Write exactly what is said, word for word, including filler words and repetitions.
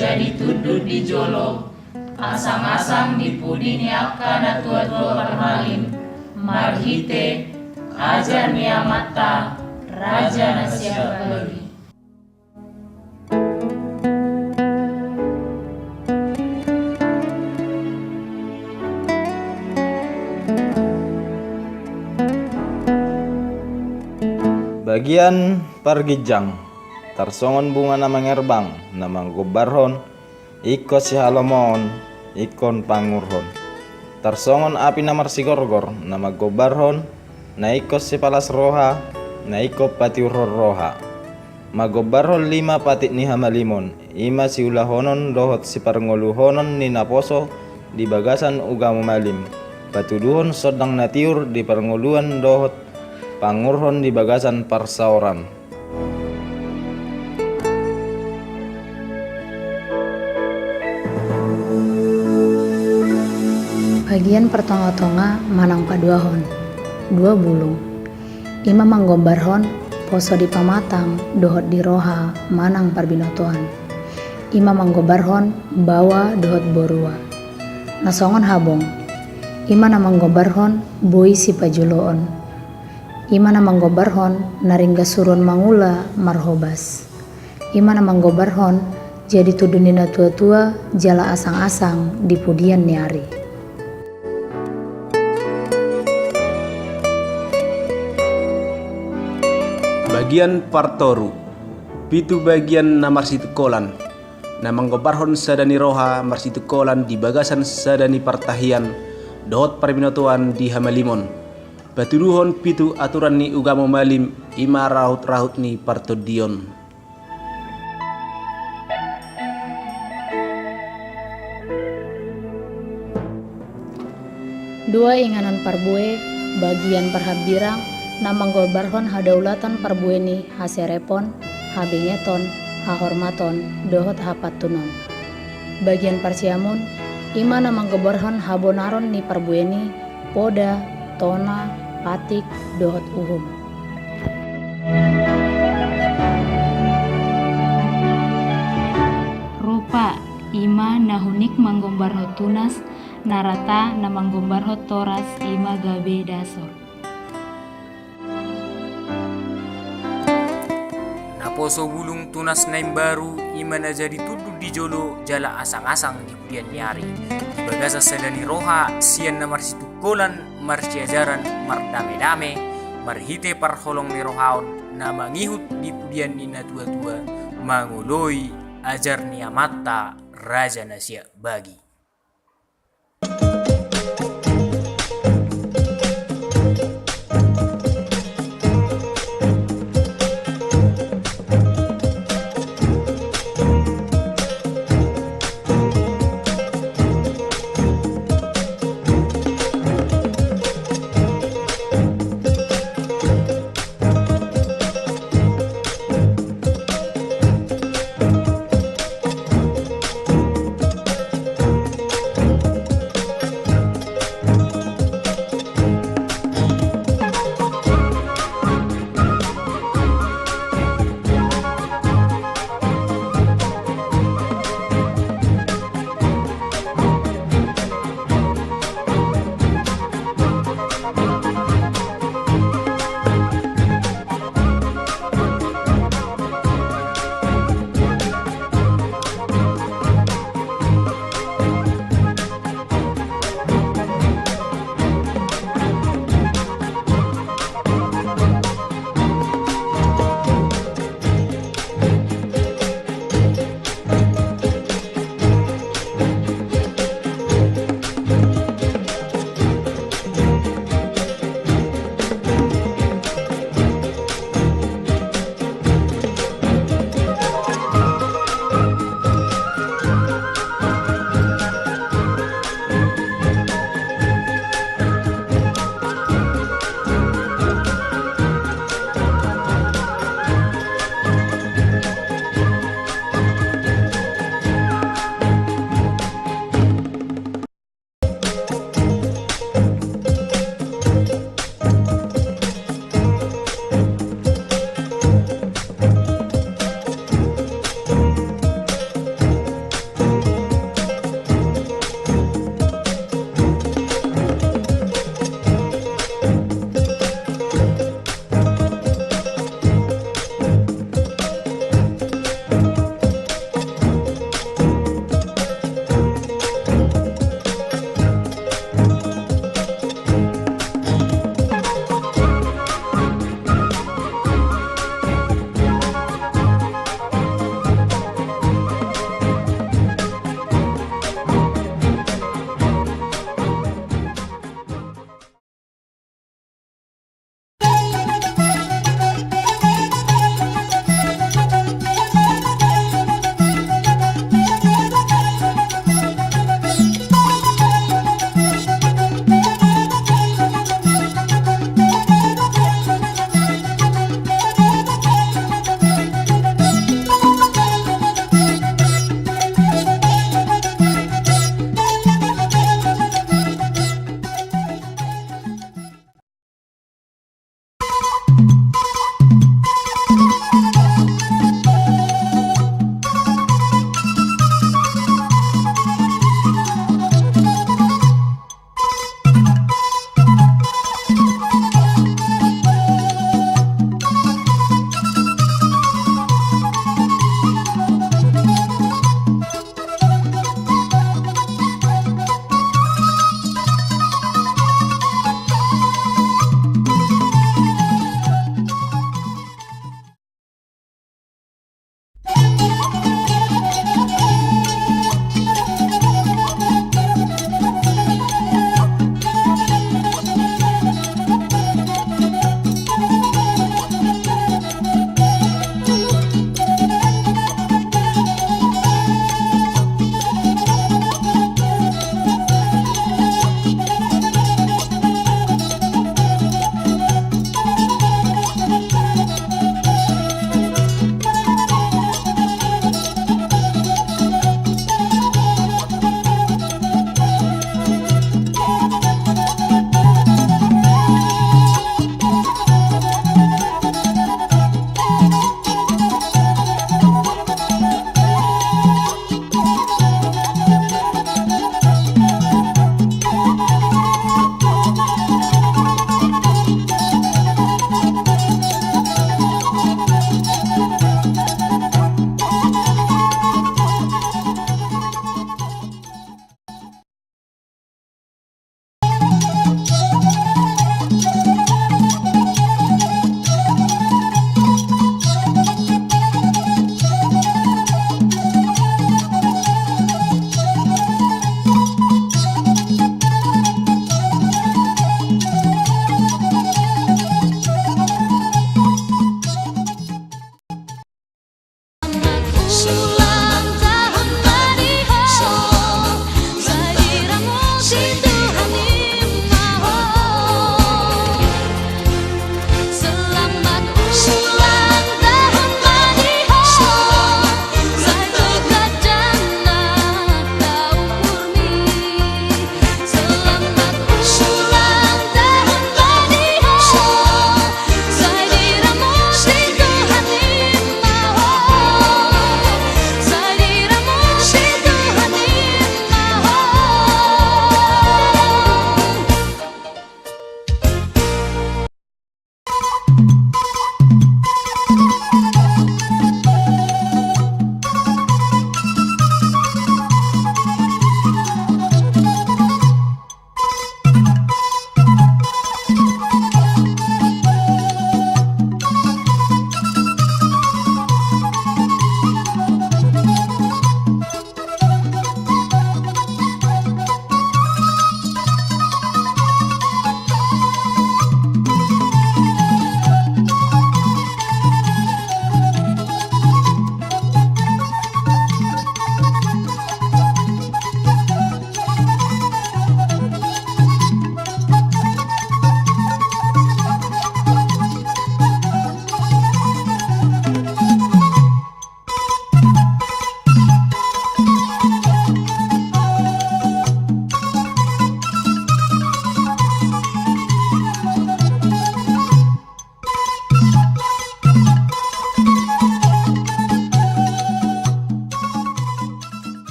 jadi tunduk di jolo, asang-asang di pudi ni angka na tua-tua parmalim, marhite ajar ni Amanta, Raja na siap bagi. Bagian parginjang. Tarsongon bunga na mangerbang, na manggombarhon ingkon sihalomoon, ingkon pangngurhon. Tarsongon api na marsigorgor, na manggombarhon, na ingkon sipalas roha, na ingkon patiurhon roha. Manggombarhon lima patik ni hamalimon, i ma siulahonon dohot siparngoluhonon ni naposo di bagasan ugamo malim, patuduhon sondang na tiur di parngoluan dohot pangngurhon di bagasan parsaoran. Bagian partonga-tonga manang paduahon, dua bulung. I ma manggombarhon poso di pamatang dohot di roha manang parbinotoan. I ma manggombarhon baoa dohot borua. Na songon habong. I ma na manggombarhon boi sipajoloon. I ma na manggombarhon na ringgas suruon mangula marhobas. I ma na manggombarhon jadi tunduk ni na tua-tua jala asang-asang di pudian ni ari. Bagian partoru. Pitu bagian na marsitungkolan, na manggombarhon sada ni roha marsitungkolan di bagasan sada ni partahian dohot parbinotoan di hamalimon. Patuduhon pitu aturan ni ugamo malim, i ma rahut-rahut ni partondion. Dua inganan parbue, bagian parhambirang, na manggombarhon hadaulatan parbue ni haserepon, habengeton, hahormaton, dohot hapantunon. Bagian parsiamun, i ma na manggombarhon habonaron ni parbue ni poda, tona, patik, dohot uhum. Rupa, i ma na hunik manggombarhon tunas, na rata na manggombarhon toras, i ma gabe dasor. Naposo bulung tunas na imbaru, i ma na jadi tunduk di jolo jala asang-asang di pudian ni ari. Di bagasan sada ni roha sian na marsitungkolan, marsiajaran, mardame-dame, marhite parholong ni roha on na mangihut di pudian ni na tua-tua, mangoloi ajar ni Amanta, Raja na siap bagi.